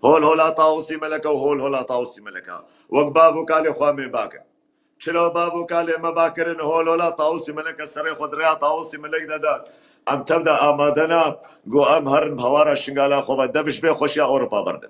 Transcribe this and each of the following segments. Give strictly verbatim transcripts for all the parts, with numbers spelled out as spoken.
Hol hola Tawusî Meleke û hol hola Tawusî Meleka. Wek bav û kalê xwe em ê bakin. Çilo bav û kalê me bakirin, hol hola Tawusî Meleke serê xwe di rêya Tawusî Melek de dan. Em tev de amade ne, got em herin bi hawara Şingala xwe ve dev ji vê xweşiya Ewropa berdin.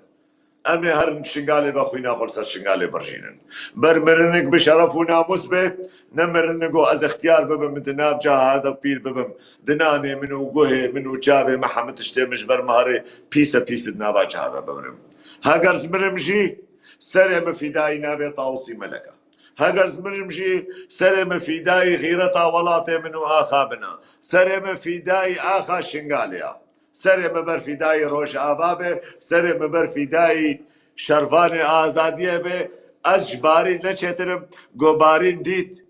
Em ê herin Şingalê ve xwîna xwe li ser Şingalê birjînin. Ber mirinik bi şeref û namûs be, ne mirinik got ez extiyar bibim, di nav caha de pîr bibim, di nanê min û guhê min û çavê min hemî tiştê min ji ber miharê pîse pîs di nava caha de bimirim. Heger ez mirim jî, serê min fîdayî navê Tawusî Meleka. Heger ez mirim jî, serê min fîdayî xîreta welatê min û axa min a. Serê min fîdayî axa Şingalê ya. Serê min ber fîdayî Rojava be, serê min ber fîdayî şervanê azadiyê be. Ez ji Barîn neçêtir im, got Barîn dît.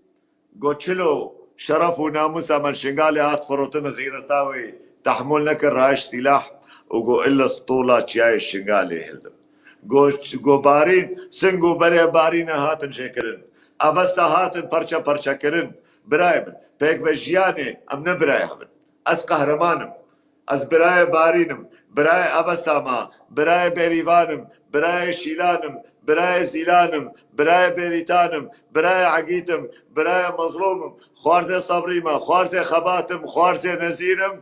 Got çilo şeref û namûsa me li Şingalê hat firotin, xîreta wê tehmûl nekir, rahiş sîlah û got ille stola çiyayê Şingalê hildim. Got, got Barîn, sing û berê Barîne hatin jêkirin. Avesta hatin parçe parçe kirin. Birayê min, pêkvejiyanê em ne birayê hev in. Ez qehreman im. Ez birayê Barîn im, birayê Avesta me, birayê Bêrîvan im, birayê Şîlan im, birayê Zîlan im, birayê Bêrîtan im, birayê Egît im, birayê Mezlûm im, xwarzê Sebrî me, xwarzê Xebat im, xwarzê Nezîr im.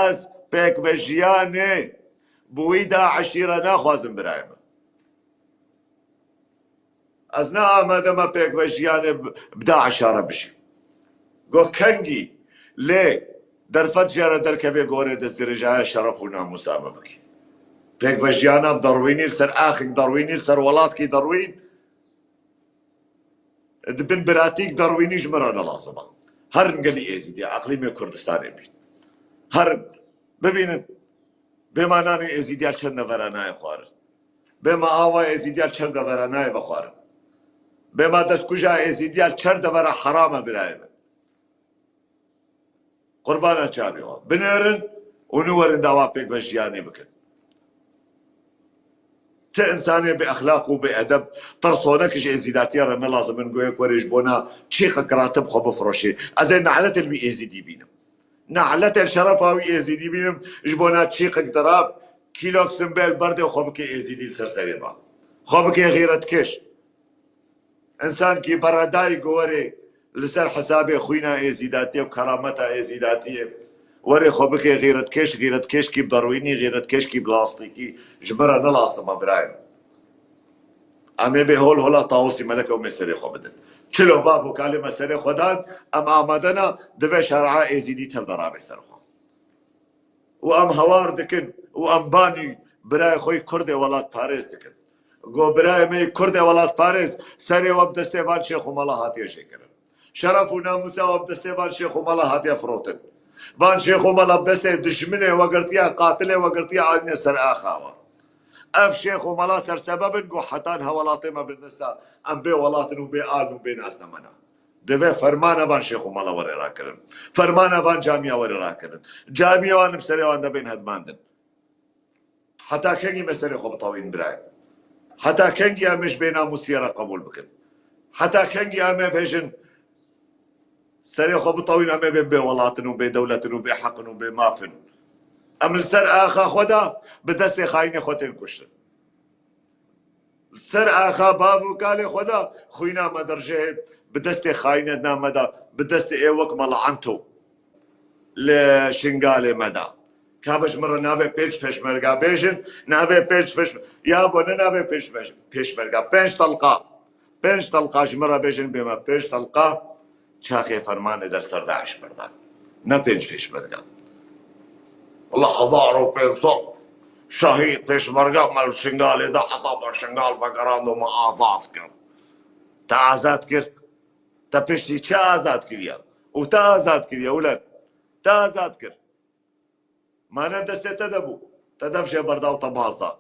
Ez pêkvejiyanê bi wî da eşîre naxwazim birayê min. Ez ne amade me pêkvejiyanê bi, bi DAIŞa re bijî. Got kengî, lê derfet jê re derkevê gorê destdirêjaya şeref û namûsa me bikî. Pêkvejiyana bi derwînî li ser axek derwînî li ser welatkî derwîn di bin biratîk derwînî ji min re ne lazim e. Herin gelî Êzîdiya, eqlîmê Kurdistanê bîn. Herin, bibînin, bêma nanê Êzîdiya çend nevera nayê xwarin. Bêma ava Êzîdiya çend devera nayê vexwarin. Bêma destkuja Êzîdiya çend devera heram e birayê min. Qurbana çavê wan. Binêrin û niwerin dawa pêkvejiyanê bikin. Ti insanê bi exlaq û bi edeb, tersonek ji êzîdatiya re ne lazim in goyek were ji bona çîqek ratib xwe bifiroşê. Ez ê nalet li wî êzîdî bînim. Nalet li şerefa wî êzîdî bînim, ji bona çîqek dirab, kîlok simbêl berdê xwe bike êzîdî li ser serê me. Xwe bike xîretkeş. Însankî beredayî ku werê li ser hesabê xwîna êzîdatiyê û kerameta êzîdatiyê, werê xwe bike xîretkeş, xîretkeşkî bi derwînî, xîretkeşkî bi lastîkî, ji min re ne lazim e birayê min. Em ê bê hol hola Tawusî Melek û em ê serê xwe bidin. Çilo bav û kalê me serê xwe dan, em amade ne, divê şer'a êzîdî tev de rabe ser xwe. Û em hawar dikin û em banî birayê xwe yî Kurdê welatparêz dikin. Go birayê me yî Kurdê welatparêz, serê we bi destê van şêx û mala hatiye jêkirin. Şeref û namûsa we bi destê van şêx û mala hatiye firotin. Van şêx û mala bi destê dijminê we girtiye, qatilê we girtiye, anîne ser axa we. Ev şêx û mala sersebeb in, go heta niha welatê me bin desta em bê welat in û bê al in û bê nasname ne. Divê fermana van şêx û mala were rakirin. Fermana van camiya were rakirin. Camiya wan bi serê wan de bên hedmandin. Heta kengî me serê xwe bitewîn birayê? Heta kengî em ê ji bênamûsiyê re qebûl bikin? Heta kengî em ê bêjin serê xwe bitewîn, em ê bên bê welat in û bê dewlet in û bê heq in û bê maf in? Em li ser axa xwe de bi destê xayînê xwe tên kuştin. Li ser axa bav û kalê xwe de xwîna me dirjê, bi destê xayînê dina me de, bi destê ê wek Mela Ento li Şingalê me de. Ka be ji min re navê pênc pêşmerga bêjin, navê pênc pêş-, ya bo ne navê pênc pêş-, pêşmerga, pênc telqa. Pênc telqa ji min re bêjin, bê me pênc telqa. Çaxê fermanê der ser DAIŞ berdan. Ne pênc pêşmerga. Wela hezar û pênc sed şehîd pêşmerga me li Şingalê de heta me Şingal vegerand û me azad kir. Te azad kir? Te piştî çi azad kiriye? Û te azad kiriye, ulen? Te azad kir. Mane destê te de bû. Te dev jê berda û te baz da.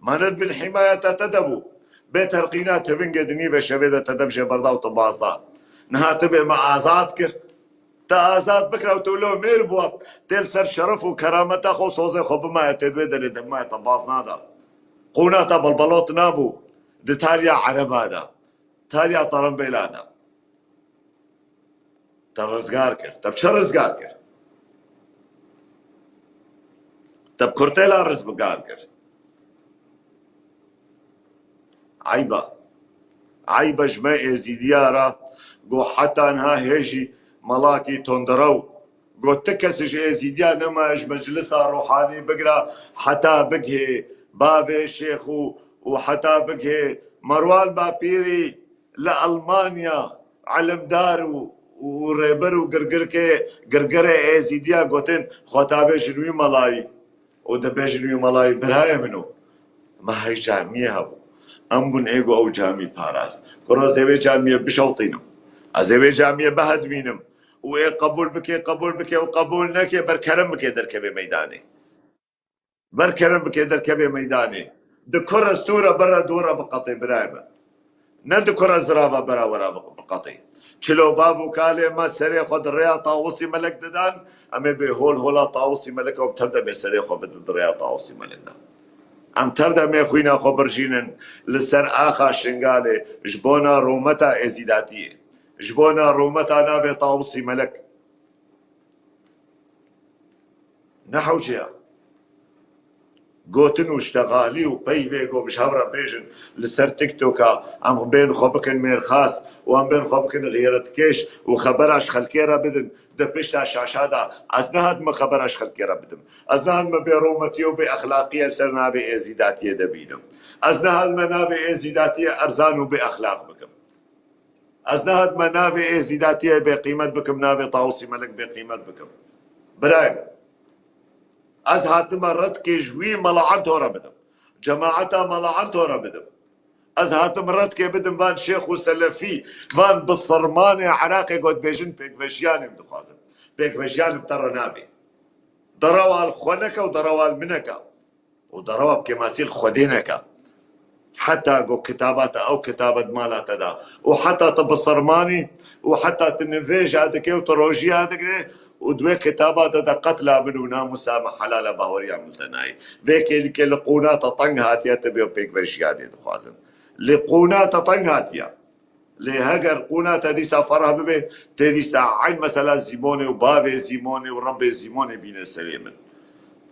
Mane di bin hîmayeta te de bû. Bê terqîna tevingê di nîvê şevê de te dev jê berda û te baz da. Niha tu bê me azad kir. Te azad bikira û tu lo mêr bû. Tê li ser şeref û kerameta xwe û sozê xwe bimaye tê di wê derê de bimaye te baz nada. Qûna te belbelot nabû. Di taliya ereba de. Taliya terembêla de. Te rizgar kir. Te bi çi rizgar kir? Te bi kurtêla rizgar kir. Eyba. Eyba ji me Êzîdiya re, go heta niha hê jî melakî tundirew. Go ti kes ji Êzîdiya nemaye ji meclisa ruhanî bigira heta bigihê bavê Şêx û, û heta bigihê Merwan Bapîrî li Elmanya elimdar û, û rêber û girgirkê, girgirê Êzîdiya gotin, xwe tavêjin wî melayî. Û dibêjin wî melayî birayê min o. Me hey camiyê hebû. Em bûn ê ku ew camî parast. Kuro ez ê vê camiyê bişewtînim. Ez ê vê camiyê bihedmînim. Û ê qebûl bike, qebûl bike û qebûl neke, ber kerem bike derkeve meydanê. Ber kerem bike derkeve meydanê. Di kure stûra bera dora biqetê birayê min. Ne di kura zirava bera wera biqetê. Çilo bav û kalê me serê xwe di rêya Tawusî Melek didan, em ê bê hol hola Tawusî Melek û em tev demê serê xwe bidin di rêya Tawusî Melek de. Em tev demê xwîna xwe birjînin li ser axa Şingalê ji bona rûmeta êzîdatiyê, ji bona rûmeta navê Tawusî Melek. Ne hewce ye. Gotin û ştexalî û peyvê ku ji hev re bêjin li ser TikToka, em bên xwe bikin mêrxas û em bên xwe bikin xîretkêş û xebera ji xelkê re bidin di pişta şaşa de. Ez nehatime xebera ji xelkê re bidim. Ez nehatime bêrûmetiyê û bêexlaqiyê li ser navê êzîdatiyê de bînim. Ez nehatime navê êzîdatiyê erzan û bêexlaq bikim. Ez nehatime navê êzîdatiyê bêqîmet bikim, navê Tawusî Melek bêqîmet bikim. Birayê min, ez hatime redkê ji wî Mela Anto re bidim. Cemaeta Mela Anto re bidim. Ez hatim redkê bidim van şêx û selefî, van bisermanê Iraqê ku dibêjin pêkvejiyanê em dixwazin. Pêkvejiyan bi te re nabê. Derewa li xwe neke û derewa li min neke. Û derewa bi kêmasî li Xwedê neke. Heta ku kitaba te ew kitaba di mala te de. Û heta tu bisermanî û heta tu nivêja dikê û tu rojiya digre û di wê kitaba te de qetla min û namûsa me helal e, bahweriya min te nayê. Vê kêlîkê li qûna te teng hatiye, tu bê pêkvejiyanê dixwazin. Li qûna te teng hatiye. Lê heger qûna te dîsa ferah bibe, tê dîsa eyn mesela Zîmonê û bavê Zîmonê û Rebbê Zîmonê bîne serê min.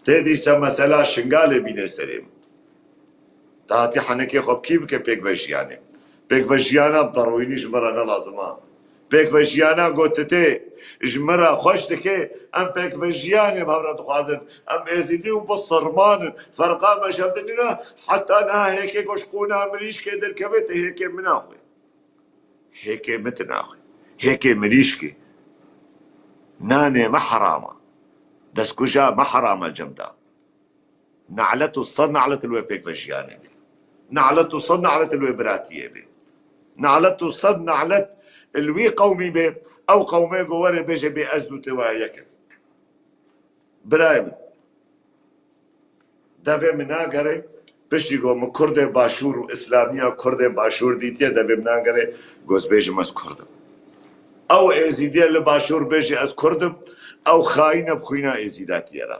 Tê dîsa mesela Şingalê bîne serê min. Te hatî henekê xwe bi kî bike pêkvejiyanê? Pêkvejiyana bi derûnî ji min re ne lazim a. Pêkvejiyana gotitê ji min re xweş dike, em pêkvejiyanê bi hev re dixwazin. Em êzîdî û biserman in. Ferqa me ji hev dinîne, heta niha hêkê ku ji qûna mirîşkê derkeve, tê hêkê min naxwe. Hêkê min tu naxwe. Hêkê mirîşkê. Nanê me heram e. Destkuja me heram e cem de. Nalet û sed nalet li wê pêkvejiyanê be. Nalet û sed nalet li wê biratiyê be. Nalet û sed nalet li wî qewmî be. Ew qewmê ku were bêje bê ez û tu wa yek in. Birayê min, devê min nagere, piştî ku min Kurdê Başûr û Îslamiya Kurdê Başûr dîtiye, devê min nagere, ku ez bêjim ez Kurd im. Ew Êzîdiye li Başûr bêje ez Kurd im, ew xayîn e bi xwîna Êzîdatiyê re.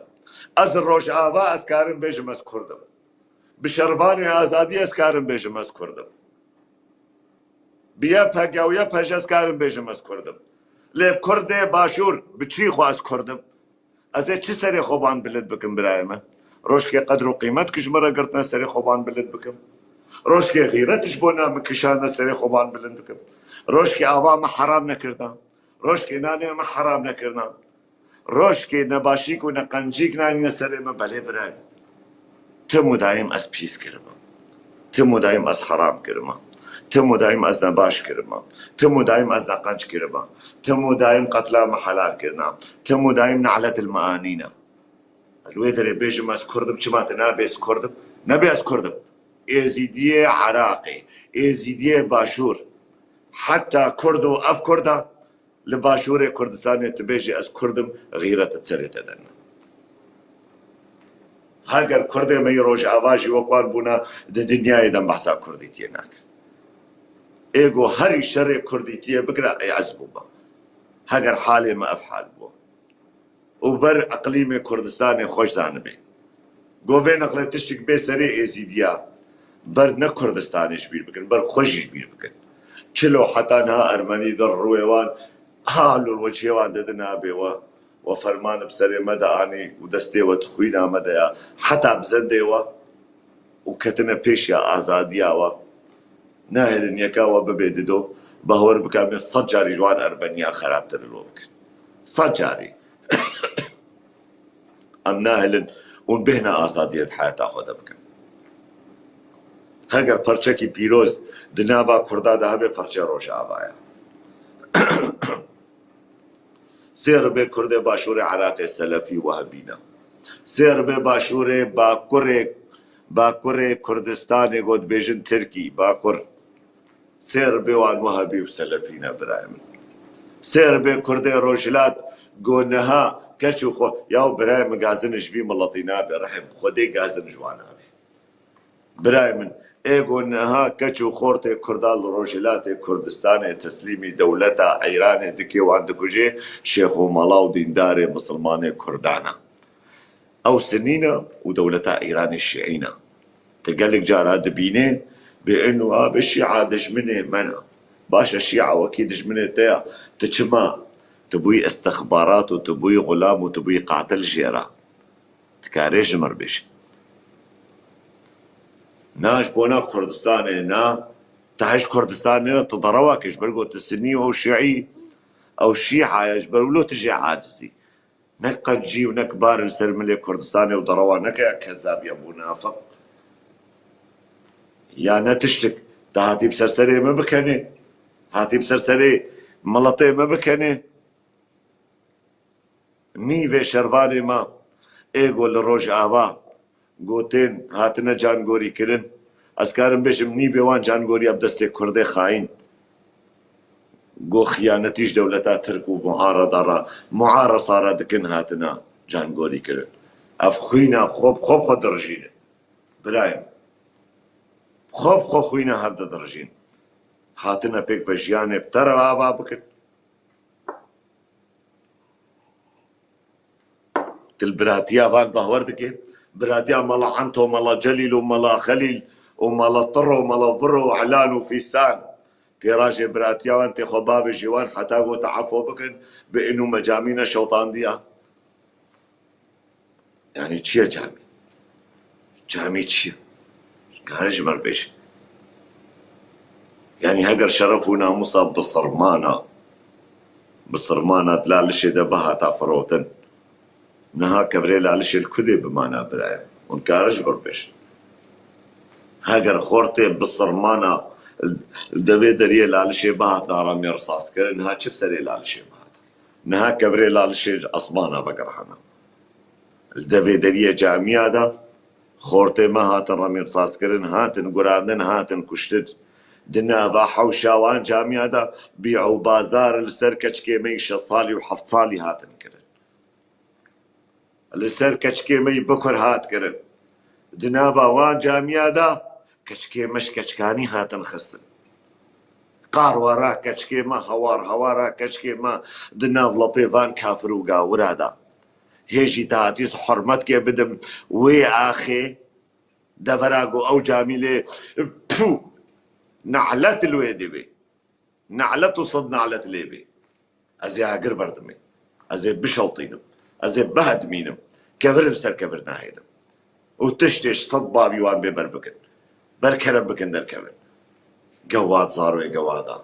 Ez li Rojava ez karim bêjim ez Kurd im. Bi şervanê azadî ez karim bêjim ez Kurd im. Bi Y P G û Y P J ez karim bêjim ez Kurd im. Lê Kurdê Başûr bi çî xwe ez Kurd im? Ez ê çi serê xwe ban bilind bikim birayê me? Rojkê qedr û qîmet ki ji min re girtine serê xwe ban bilind bikim. Rojkê xîret ji bo na min kişandine serê xwe ban bilind bikim. Rojkê ava me heram nekirdan. Rojkê nanê me heram nekirdan. Rojkê nebaşîk û neqencîk nanîne serê me, belê birayê. Tim û dayim ez pîs kirime. Tim û dayim ez heram kirime. Tim û dayim ez nebaş kirime. Tim û dayim ez neqenc kirime. Tim û dayim qetla me helal kirine. Tim û dayim nalet li me anîne. Li wê derê bêjim ez Kurd im, çima tu nabê ez Kurd im? Nebê ez Kurd im. Êzîdiyê Iraqê, Êzîdiyê Başûr, heta Kurd û ev Kurd e, li Başûrê Kurdistanê tu bêjî ez Kurd im, xîret di serê te de ne. Heger Kurdê me yê Rojava jî wek wan bûna, di dinyayê de behsa Kurdîtiyê nakin. Ê ku herî şerê Kurdîtiyê bikira, ê ez bûma. Heger halê me ev hal bû. Û ber iqlîmê Kurdistanê xweş zanibê. Go vê neqlê tiştik bê serê Êzîdiya. Ber ne Kurdistanê ji bîr bikin, ber xwe jî ji bîr bikin. Çilo heta niha Ermenî di rûyê wan, hal û wecihê wan didin, nabê we, we ferman bi serê me de anî û destê we di xwîna me de ya. Heta bi zendê we û ketine pêşiya azadiya we. Nahêlin yeka we bibê dido, bahwer bike em ê sed carî ji wan Ermeniyan xerabtir li we bikin. Sed carî. Em nahêlin hûn bêhna azadiyê di heyata xwe de bikin. Heger perçekî pîroz di nava Kurda de hebe, perçeya Rojava ye. Sê ribê Kurdê Başûrê Iraqê Selefî Wehbî ne. Sê ribê Başûrê Bakurê, Bakurê Kurdistanê got bêjin Tirkî, Bakur. Sê ribê wan Wehbî û Selefî ne birayê min. Sê ribê Kurdê Rojhilat got niha keç û xo-, yaw birayê min gazin ji vî miletî nabe, rehim Xwedê gazin ji wan nabe. Birayê min, ê ku niha keç û xortê Kurda li Rojhilatê Kurdistanê teslîmî dewleta Îranê dike, wan dikuje, şêx û mala û dîndarê misilmanê Kurdan e. Ew Sinî ne û dewleta Îranê Şîî ne. Tu gelek cara dibînê, bê inu a bi Şîa dijminê me ne. Baş e, Şîa wekî dijminê te ya. Tu çima? Tu bûyî istixbarat û tu bûyî xulam û tu bûyî qatil jê re. Dikarê ji mir bêje. Na ji bona Kurdistanê, na, te hej Kurdistanê ne, tu derewa ke ji ber ku tu Sinî û Şîî, ew Şîa ye, ji ber wilo tu jê acizî. Ne qencî û ne kibar li ser milê Kurdistanê û derewa neke ya kezab ya munafiq. Ya ne tiştik, te hatî bi ser serê me bikenê, hatî bi ser serê miletê me bikenê. Nîvê şervanê me ê ku li Rojava gotên hatine cangorî kirin, ez karim bêjim nîvê wan cangoriya bi destê Kurdê xayîn ku xiyanetî ji dewleta Tirk û muarada re, muaresa re dikin hatine cangorî kirin. Ev xwîna xwe bi xwe bi xwe dirijînin. Birayê min. Xwe bi xwe xwîna hev didirijîn. Hatine pêk ve jiyanê bi te re ava bikin. Tu li biratiya van bawer dikî? Biratiya Mela Ento, Mela Celîl û Mela Xelîl û Mela Tiro, Mela Viro, Elan û Fîstan. Tê rajê biratiya wan, tê xwe bavêjî wan, heta ku te efo bikin, bi inu me camî neşewtandiya. Yanî çi ye camî? Camî çi ye? Kare ji me re bêje. Yanî heger şeref û namûsa bisirmana, bisirmana di lalişê de bihata firotin, niha kevirê lalişê li ku dê bimana birayê? Hûn kare ji me re bêjin. Heger xortê bisirmana li devê deriyê lalişê bihata remê risas kirin, niha çi bi serê lalişê bihata? Niha kevirê lalişê ji esmana vegirhana. Li devê deriyê camiya de xortê me hatin remîrsazkirin, hatin gurandin, hatin kuştin. Di nava hewşa wan camiya de bî û bazar li ser keçikê me yî şeş salî û heft salî hatin kirin. Li ser keçikê me yî bikur hat kirin. Di nava wan camiya de keçikê me ji keçikanî hatin xistin. Qarwara keçikê me, hawar hawara keçikê me di nav lepê van kafir û gawira de. Hê jî te hatî hurmet kê bidim wê axê devera ku ew camî lê, pû, nelet li wê dibê. Nelet û sed nelet lê bê. Ez ê agir berdimê. Ez ê bişewtînim. Ez ê bihedmînim. Kevir li ser kevir nahêlim. Û tiştê ji sed bavî wan bê ber bikin. Ber kerem bikin derkevin. Gewad zaroyê gewada.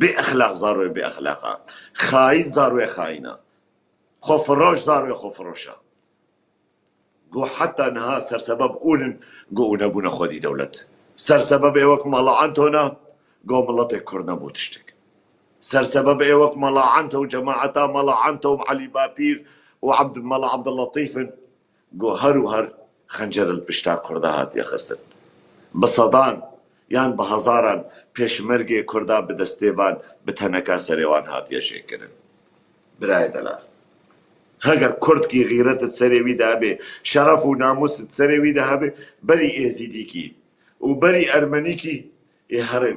Bê exlaq zaroyê bê exlaqa. Xayîn zaroyê xayîna. Xwefiroş zaroyê xwefiroşa. Go heta niha sersebeb ûnin, go û nebûne xwedî dewlet. Sersebeb ê wek Mala Anto ne, go miletê Kurd nebû tiştek. Sersebeb ê wek Mala Anto û cemaeta Mala Anto û Elî Bapîr û Abd-, Mala Abdulletîf in, go her û her xencer li pişta Kurda hatiye xistin. Bi sedan yan bi hezaran pêşmergê Kurda bi destê van, bi teneka serê wan hatiye jêkirin. Birayê delal. Heger Kurdkî xîret di serê wî de hebe, şeref û namûs di serê wî de hebe, berî Êzîdîkî û berî Ermenîkî ê here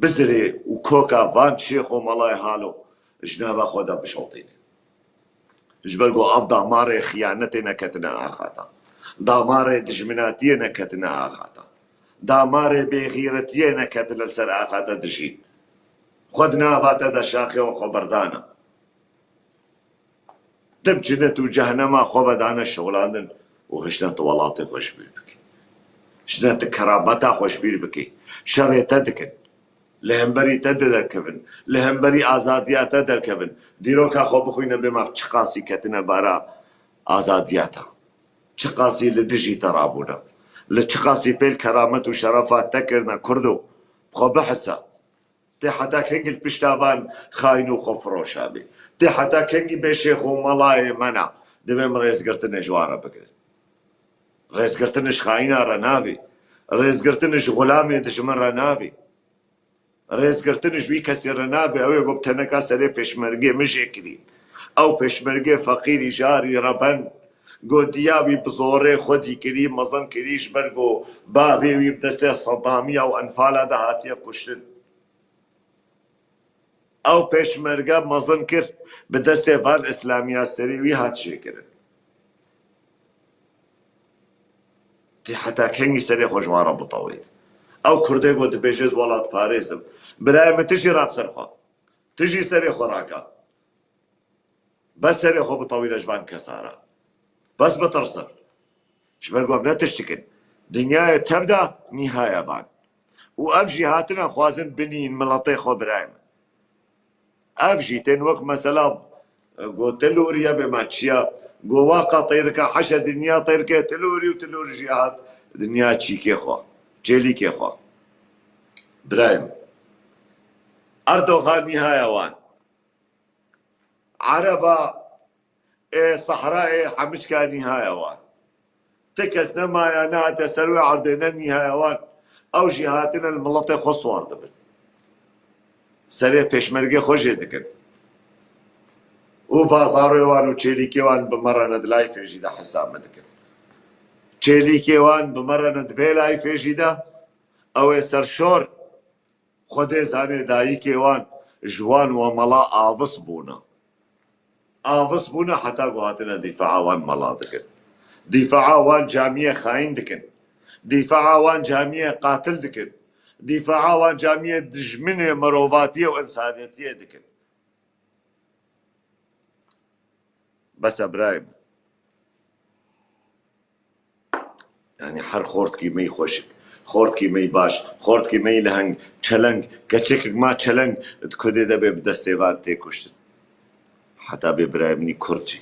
bizirê û koka van şêx û melayê halo ji nava xwe de bişewtîne. Ji ber ku ev damarê xiyanetê neketine axata. Damarê dijminatiyê neketine axata. Damarê bêxîretiyê neketine li ser axata dijîn. Xwe di nava te de şaxê û xwe berdana. Tim cinet û cehnema xwe vedane şixulandin û hişne tu welatê xwe ji bîr bikî. Hişne tu kerameta xwe ji bîr bikî. Şerê te dikin. Li hemberî te de derkevin. Li hemberî azadiya te derkevin. Dîroka xwe bixwîne bê maf çiqasî ketine bara azadiya te. Çiqasî li dijî te rabûne. Li çiqasî pêl keramet û şerefa te kirine Kurdo. Xwe bihisa. Tê heta kengî li pişta van xayîn û xwefiroşa bê? Tê heta kengî bê şêx û melayê me ne? Divê min rêzgirtinê ji wan re bigirin. Rêzgirtin ji xayîna re nabê. Rêzgirtin ji xulamê dijmin re nabê. Rêzgirtin ji wî kesê re nabê. Ew ê ku bi teneka serê pêşmergê min jê kirî. Ew pêşmergê feqîrî jarî reben. Go diya wî bi zorê xwedî kirî, mezin kirî, ji ber ku bavê wî bi destê Sedamiya û Enfala de hatiye kuştin. Ew pêşmerge mezin kir, bi destê van îslamiya serê wî hat jêkirin. Tê heta kengî serê xwe ji wan re bitewî? Ew kurdê ku dibêje ez welatparêz im. Birayê min, tu jî rab ser xwe. Tu jî serê xwe rake. Bes serê xwe bitewîne ji van kesa re. Bes bitirsin. Ji ber ku em ne tiştik in. Dinyayê tev de nîhaya ban. Û ev jî hatine xwazin binîn miletê xwe, birayê min. Ev jî tên wek mesela, e, go tilûriye bê me çiya. Go waka têrika heşe dinya têrikê tilûrî û tilûrî jî hat dinya çîkê xwe. Çêlîkê xwe. Birayê min. Erdogan nîhaya wan. Ereba ê sehrayê hemiçka nîhaya wan. Ti kes ne maya, nehate ser wê erdê, ne nîhaya wan. Ew jî hatine li miletê xwe siwar dibin. Serê pêşmergê xwe jê dikin. Û vazarê wan û çêlîkê wan bi me re ne di layfê jî de hesa me dikin. Çêlîkê wan bi me re ne di vê layfê jî de. Ew ê serşor Xwedê zanê dayikê wan ji wan we mela avis bûne. Avis bûne heta ku hatine dîfaa wan mela dikin. Dîfaa wan camiyê xayîn dikin. Dîfaa wan camiyê qatil dikin. Dîfaa wan camiyê dijminê mirovatiyê û insaniyetiyê dikin. Bes e birayê min. Yani her xortkî me yî xweşik, xortkî me yî baş, xortkî me yî leheng, çeleng, keçekek ma çeleng di kudê de bê bi destê van tê kuştin. Heta bê birayê min î kurd jî.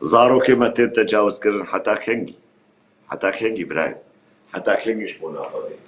Zarokê me tên tecawizkirin heta kengî? Heta kengî birayê min? Heta kengî ji bona Xwedê?